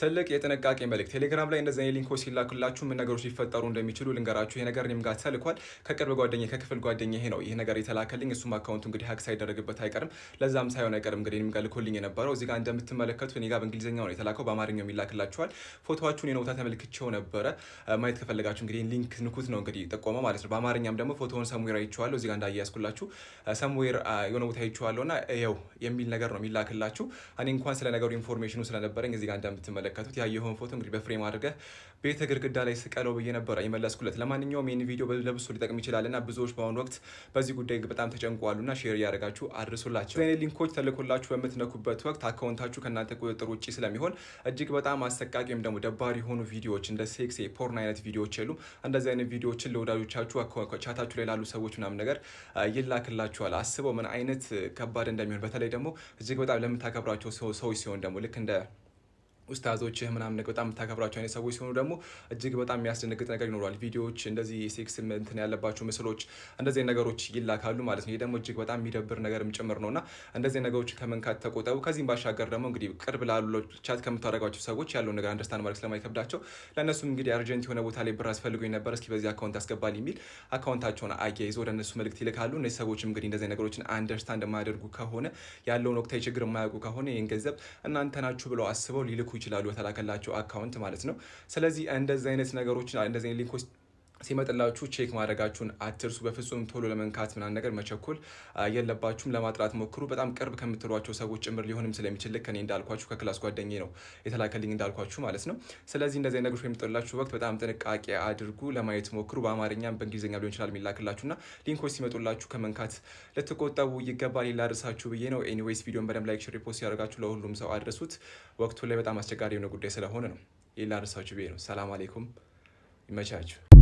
ትልቅ የጥንቃቄ መልእክት። ቴሌግራም ላይ እንደዚህ አይነት link ኦች ሲላኩላችሁ ምን ነገሮች ሊፈጠሩ እንደሚችሉ ልንገራችሁ። ይሄ ነገር እኔም ጋር ተልኳል። ከቅርብ ጓደኛዬ፣ ከክፍል ጓደኛዬ ይሄ ነው ይሄ ነገር የተላከልኝ። እሱም account ኡ እንግዲህ hack ሳይደረግበት አይቀርም። ለዛም ሳይሆን አይቀርም እንግዲህ እኔም ጋር ልኮልኝ የነበረው። እዚህ ጋር እንደምትመለከቱት እኔ ጋር በእንግሊዝኛው ነው የተላከው፣ በአማርኛው ይላክላችኋል። ፎቶዋችሁን የሆነ ቦታ ተመልክቼው ነበረ። ማየት ከፈለጋችሁ እንግዲህ link ንኩት ነው እንግዲህ ጠቆመ ማለት ነው። በአማርኛም ደግሞ ፎቶውን somewhere አይቼዋለሁ። እዚህ ጋር እንዳያያዝኩላችሁ somewhere የሆነ ቦታ አይቼዋለሁ እና ይኸው የሚል ነገር ነው የሚላክላችሁ። እኔ እንኳን ስለ ነገሩ information ኑ ስለነበረኝ እዚህ ጋር እንደምትመለከቱት ያየኸውን ፎቶ እንግዲህ በ frame አድርገህ ቤተ ግድግዳ ላይ ስቀለው ብዬ ነበረ የመለስኩለት። ለማንኛውም ይህን ቪዲዮ ለብዙ ሊጠቅም ይችላል እና ብዙዎች በአሁኑ ወቅት በዚህ ጉዳይ በጣም ተጨንቀዋሉና share እያደረጋችሁ አድርሱላቸው። እነዚህ link ኦች ተልኮላችሁ በምትነኩበት ወቅት account ኣችሁ ከእናንተ ቁጥጥር ውጭ ስለሚሆን እጅግ በጣም አሰቃቂ ወይም ደግሞ ደባሪ የሆኑ ቪዲዮዎች፣ እንደ sex porn አይነት ቪዲዮዎች የሉም። እንደዚህ አይነት ቪዲዮዎችን ለወዳጆቻችሁ፣ ቻታችሁ ላይ ላሉ ሰዎች ምናምን ነገር ይላክላችኋል። አስበው ምን አይነት ከባድ እንደሚሆን፣ በተለይ ደግሞ እጅግ በጣም ለምታከብሯቸው ሰዎች ሲሆን ደግሞ፣ ልክ እንደ ኡስታዞችህ ምናምን ነገር በጣም የምታከብራቸው አይነት ሰዎች ሲሆኑ ደግሞ እጅግ በጣም የሚያስደነግጥ ነገር ይኖረዋል። ቪዲዮዎች፣ እንደዚህ ሴክስ እንትን ያለባቸው ምስሎች፣ እንደዚህ ነገሮች ይላካሉ ማለት ነው። ይህ ደግሞ እጅግ በጣም የሚደብር ነገርም ጭምር ነው እና እንደዚህ ነገሮችን ከመንካት ተቆጠቡ። ከዚህም ባሻገር ደግሞ እንግዲህ ቅርብ ላሉ chat ከምታደርጓቸው ሰዎች ያለውን ነገር understand ማድረግ ስለማይከብዳቸው ለእነሱም እንግዲህ urgent የሆነ ቦታ ላይ ብር አስፈልጎኝ ነበር፣ እስኪ በዚህ account አስገባል የሚል account ኣቸውን አያይዘው ወደ እነሱ መልእክት ይልካሉ። እነዚህ ሰዎችም እንግዲህ እንደዚህ ነገሮችን understand የማያደርጉ ከሆነ፣ ያለውን ወቅታዊ ችግር የማያውቁ ከሆነ ይህን ገንዘብ እናንተ ናችሁ ብለው አስበው ሊልኩ ይችላሉ በተላከላቸው account ማለት ነው። ስለዚህ እንደዚህ አይነት ነገሮችን፣ እንደዚህ አይነት link ኦች ሲመጥላችሁ check ማድረጋችሁን አትርሱ። በፍጹም ቶሎ ለመንካት ምናምን ነገር መቸኮል የለባችሁም። ለማጥራት ሞክሩ። በጣም ቅርብ ከምትሏቸው ሰዎች ጭምር ሊሆንም ስለሚችል፣ ልክ እኔ እንዳልኳችሁ ከ class ጓደኛዬ ነው የተላከልኝ እንዳልኳችሁ ማለት ነው። ስለዚህ እንደዚህ አይነት ነገሮች በሚመጡላችሁ ወቅት በጣም ጥንቃቄ አድርጉ። ለማየት ሞክሩ። በአማርኛም በእንግሊዝኛ ሊሆን ይችላል የሚላክላችሁ እና link ኦች ሲመጡላችሁ ከመንካት ልትቆጠቡ ይገባል። ላደርሳችሁ ብዬ ነው። Anyways ቪዲዮን በደንብ like፣ share፣ post ያደርጋችሁ ለሁሉም ሰው አድርሱት። ወቅቱ ላይ በጣም አስቸጋሪ የሆነ ጉዳይ ስለሆነ ነው። ይህ ላደርሳችሁ ብዬ ነው። ሰላም አሌይኩም። ይመቻችሁ።